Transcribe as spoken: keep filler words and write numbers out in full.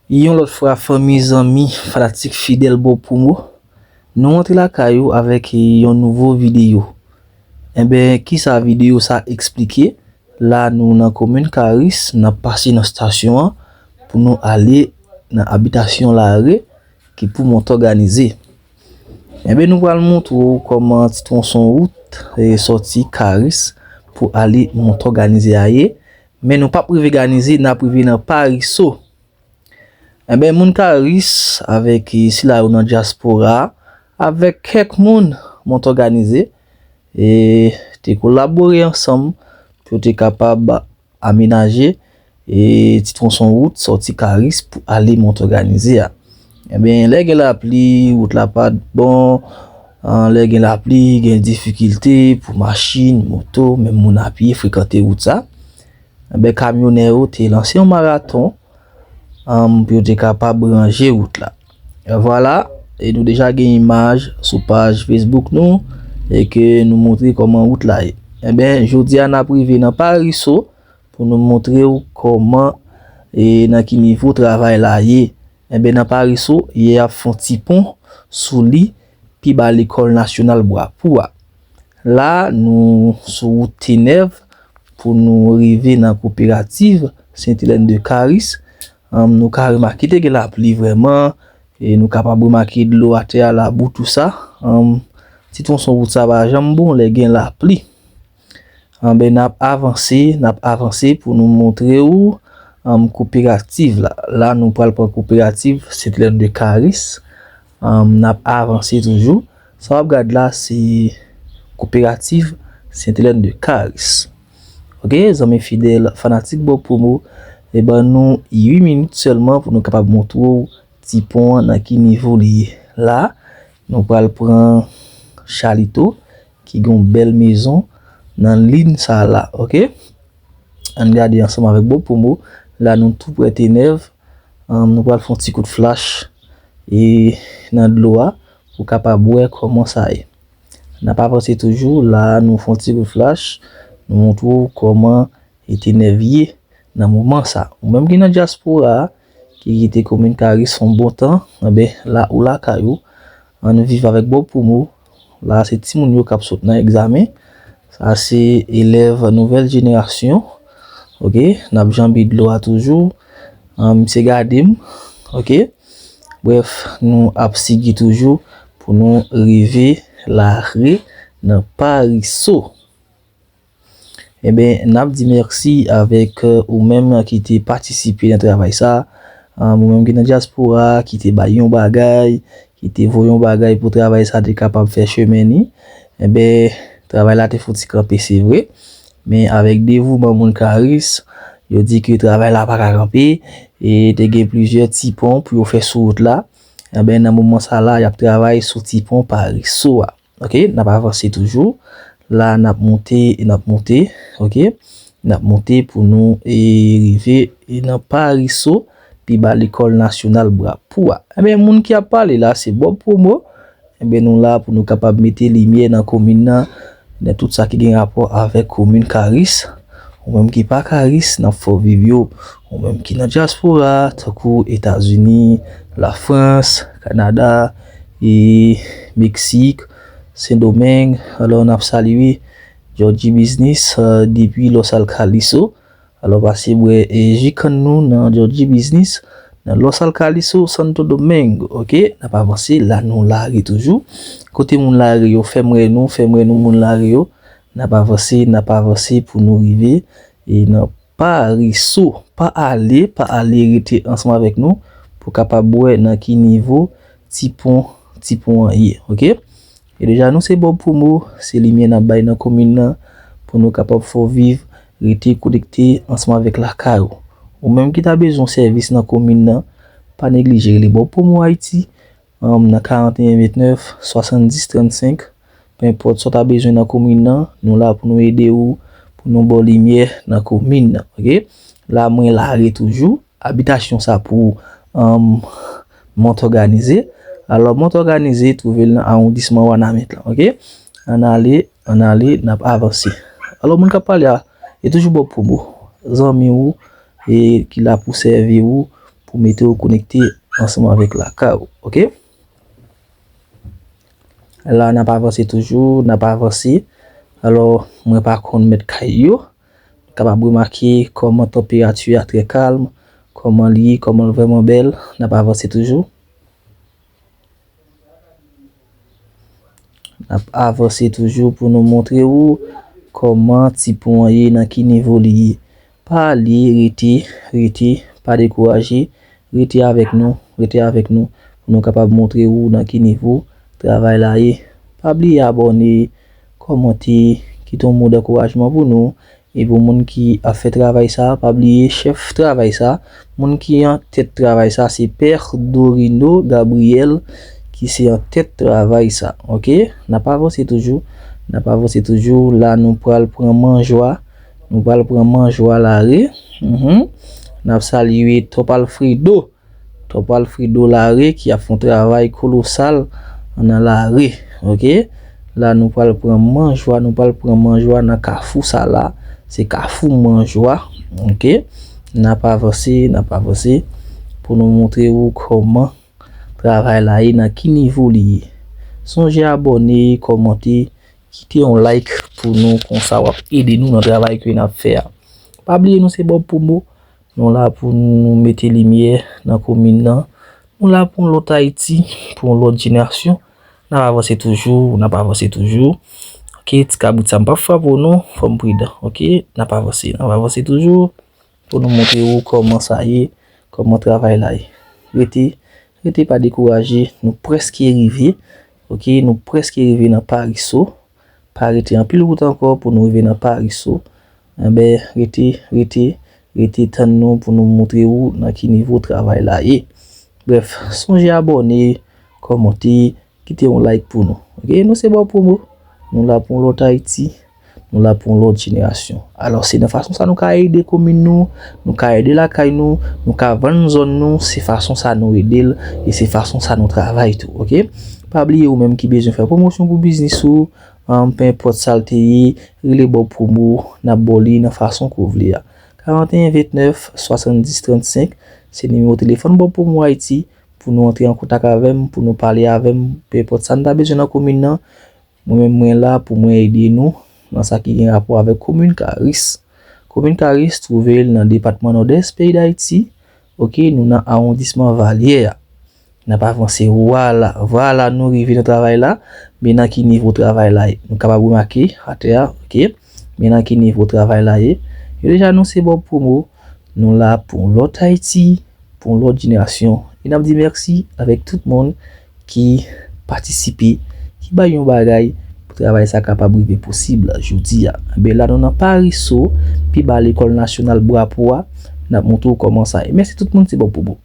Yon lòt fwa, fanmi, zanmi, fanatik fidèl Bob Promo, nou antre lakay ou avèk yon nouvo videyo. Enben, kisa videyo sa eksplike? La, nou nan komin Karis, n ap pase nan estasyon an pou nou ale nan abitasyon Lare ki pou Mòtòganize. Enben, nou pral montre w kòman ti twonson wout, e, sòti Karis pou ale Mòtòganize a ye. Men nou p ap rive Ganize, n ap rive nan Pariso. Enben, moun Karis avèk, e, sila yo nan dyaspora, avèk kèk moun Mòtòganize, e, te kolabore ansanm pou yo te kapab amenaje, e, ti twonson wout sòti Karis pou ale Mòtòganize a. Enben, lè gen lapli, wout la pa t bon, an, lè gen lapli, gen difikilte pou machin, moto, menm moun a pye frekante wout sa. Enben, kamyonè yo te lanse yon maraton, an, pou yo te kapab ranje wout la. E vwala, e nou deja gen imaj sou paj Facebook nou, e ke nou montre kòman wout la ye. Enben, jodi a n ap rive nan Pariso pou nou montre w kòman e nan ki nivo travay la ye. Enben, nan Pariso, y ap fè yon ti pon sou li pi ba lekòl nasyonal Bwa Pou a. La, nou sou wout T nèf pou nou rive nan koperativ Sent Elèn de Karis. Ann, nou ka remake te gen lapli vrèman, e nou kapab remake dlo atè a, labou, tou sa. Ann, ti twonson wout sa pa janm bon lè gen lapli. Anben, n ap avanse, n ap avanse pou nou montre w, ann, koperativ la. La, nou pral pran koperativ Sent Elèn de Karis. Ann, n ap avanse toujou. Sa w ap gad la, se koperativ Sent Elèn de Karis. Oke, zanmi fidèl, fanatik Bob Promo, e ban nou uit minit sèlman pou nou kapab montre w ti pon an nan ki nivo li ye. La, nou pral pran chalito ki gen yon bèl mezon nan liy sa la, oke? Ann gade ansanm avèk Bob Promo. La, nou tou prè T nèf. Ann, nou pral fè yon ti kout flach e nan dlo a pou kapab wè kòman sa ye. N ap avanse toujou. La, nou fè yon ti kout flach. Nou montre w kòman e T nèf ye nan moman sa. Ou menm ki nan dyaspora a, ki kite komin Karis fè yon bon tan, enben, la ou lakay ou, ann viv avèk Bob Promo. La, se timoun yo k ap sot nan egzamen. Sa se elèv nouvèl jenerasyon. Oke, n ap janbe dlo a toujou. Ann, misye gade m. Oke. Brèf, nou ap sigi toujou pou nou rive Lare nan Pariso. Enben, n ap di mèsi avèk, e, ou menm ki te patisipe nan travay sa. Ann, ou menm ki nan dyaspora, ki te bay yon bagay, ki te voye yon bagay pou travay sa te kapab fè chemen ni. Enben, travay la te fouti kanpe, se vre. Men avèk devouman moun Karis, yo di ke travay la pa ka kanpe, e te gen plizyè ti pon pou yo fè sou wout la. Enben, nan moman sa la, y ap travay sou ti pon Pariso a. Oke, n ap avanse toujou. La, n ap monte, n ap monte, oke? N ap monte pou nou, e, rive, e, nan Pariso, pi ba lekòl nasyonal Bwa Pou a. Enben, moun ki ap pale la, se Bob Promo. Enben, nou la pou nou kapab mete limyè nan komin nan, nan tout sa ki gen rapò avèk komin Karis. Ou menm ki pa Karis, n ap fè w viv yo. Ou menm ki nan dyaspora, tankou Etazini, Lafrans, Kanada, e Meksik, Sendomeng. Alò, n ap salye Georgie Business, e, depi Los Alcaliso. Alò, pase bwè, e, ji kann nou nan Georgie Business, nan Los Alcaliso, Santo Domingo, oke? N ap avanse, la nou Lare toujou. Kote moun Lare yo, fè m wè nou, fè m wè nou moun Lare yo. N ap avanse, n ap avanse pou nou rive, e, nan Pariso. Pa ale, pa ale, rete ansanm avèk nou pou kapab wè nan ki nivo ti pon, ti pon an ye, oke? E deja, nou se Bob Promo, se limyè n ap bay nan komin nan pou nou kapab fè w viv, rete konekte ansanm avèk lakay ou. Ou menm ki ta bezwen sèvis nan komin nan, pa neglije rele Bob Promo Ayiti, ann, nan karanteyen ventnèf, swasanndis trannsenk. Penenpòt sa w ta bezwen nan komin nan, nou la pou nou ede w, pou nou ba w limyè nan komin nan, oke? La, mwen Lare toujou. Abitasyon sa pou, ann, Mòtòganize. Alò, Mòtòganize twouve l nan awondisman Wanament lan, oke? Ann ale, ann ale, n ap avanse. Alò, moun k ap pale a, e toujou Bob Promo. Zanmi w, e ki la pou sèvi w, pou mete w konekte ansanm avèk lakay ou, oke? La, n ap avanse toujou, n ap avanse. Alò, mwen pa konn mèt kay yo. Kapab remake kòman tanperati a trè kalm, kòman li ye, kòman l vrèman bèl. N ap avanse toujou. N ap avanse toujou pou nou montre ou kòman ti pon an ye, nan ki nivo li ye. Pa ale, rete, rete, pa dekouraje, rete avèk nou, rete avèk nou, pou nou kapab montre ou nan ki nivo travay la ye. Pa bliye abòne, kòmante, kite yon mo dankourajman pou nou. E pou moun ki ap fè travay sa, pa bliye chèf travay sa, moun ki an tèt travay sa, se Pè Dorino Gabriel ki se an tèt travay sa, oke? N ap avanse toujou, n ap avanse toujou. La, nou pral pran manjwa, nou pral pran manjwa Lare. Mhm. N ap salye Top Alfredo, Top Alfredo Lare ki ap fè yon travay kolosal nan Lare, oke? La, nou pral pran manjwa, nou pral pran manjwa nan kafou sa la. Se kafou manjwa, oke? N ap avanse, n ap avanse pou nou montre ou kòman travay la ye, nan ki nivo li ye. Sonje abòne, kòmante, kite yon like pou nou, konsa w ap ede nou nan travay ke n ap fè a. Pa bliye nou se Bob Promo, nou la pou nou mete limyè nan komin nan. Nou la pou yon lòt Ayiti, pou yon lòt jenerasyon. N ap avanse toujou, n ap avanse toujou. Oke, ti kabrit sa m p ap frape w non, fò m pridan, oke? N ap avanse, n ap avanse toujou pou nou montre ou kòman sa ye, kòman travay la ye. Rete, rete pa dekouraje, nou prèske rive, oke? Nou prèske rive nan Pariso. Pa rete anpil wout ankò pou nou rive nan Pariso. Enben, rete, rete, rete tann nou pou nou montre ou nan ki nivo travay la ye. Brèf, sonje abòne, kòmante, kite yon like pou nou. Oke, nou se Bob Promo. Nou la pou yon lòt Ayiti. Nou la pou yon lòt jenerasyon. Alò, se nan fason sa nou ka ede komin nou, nou ka ede lakay nou, nou ka vann zòn nou, se fason sa nou ede l, e se fason sa nou travay tou, oke? Pa bliye ou menm ki bezwen fè pwomosyon pou biznis ou, an, pe enpòt sa l te ye, rele Bob Promo, n ap ba w li nan fason ke w vle a. Karant e en ventnèf swasanndis trannsenk, se nimewo telefòn Bob Promo Ayiti, pou nou antre an kontak avè m, pou nou pale avè m, pe enpòt sa n ta bezwen nan komin nan, mwen menm mwen la pou mwen ede nou nan sa ki gen rapò avèk komin Karis. Komin Karis twouve l nan depatman Nòdès peyi Dayiti. Oke, nou nan awondisman Valyè a. N ap avanse, vwala, vwala nou rive nan travay la. Men nan ki nivo travay la ye? Nou kapab remake atè a, oke? Men nan ki nivo travay la ye? Yo deja anonse Bob Promo, nou la pou yon lòt Ayiti, pou yon lòt jenerasyon. E n ap di mèsi avèk tout moun ki patisipe, ki bay yon bagay pou travay sa kapab rive posib jodi a. Enben la nou nan Pariso, pi ba lekòl nasyonal Bwapo a, n ap montre w kòman sa ye. Mèsi tout moun, se Bob Promo.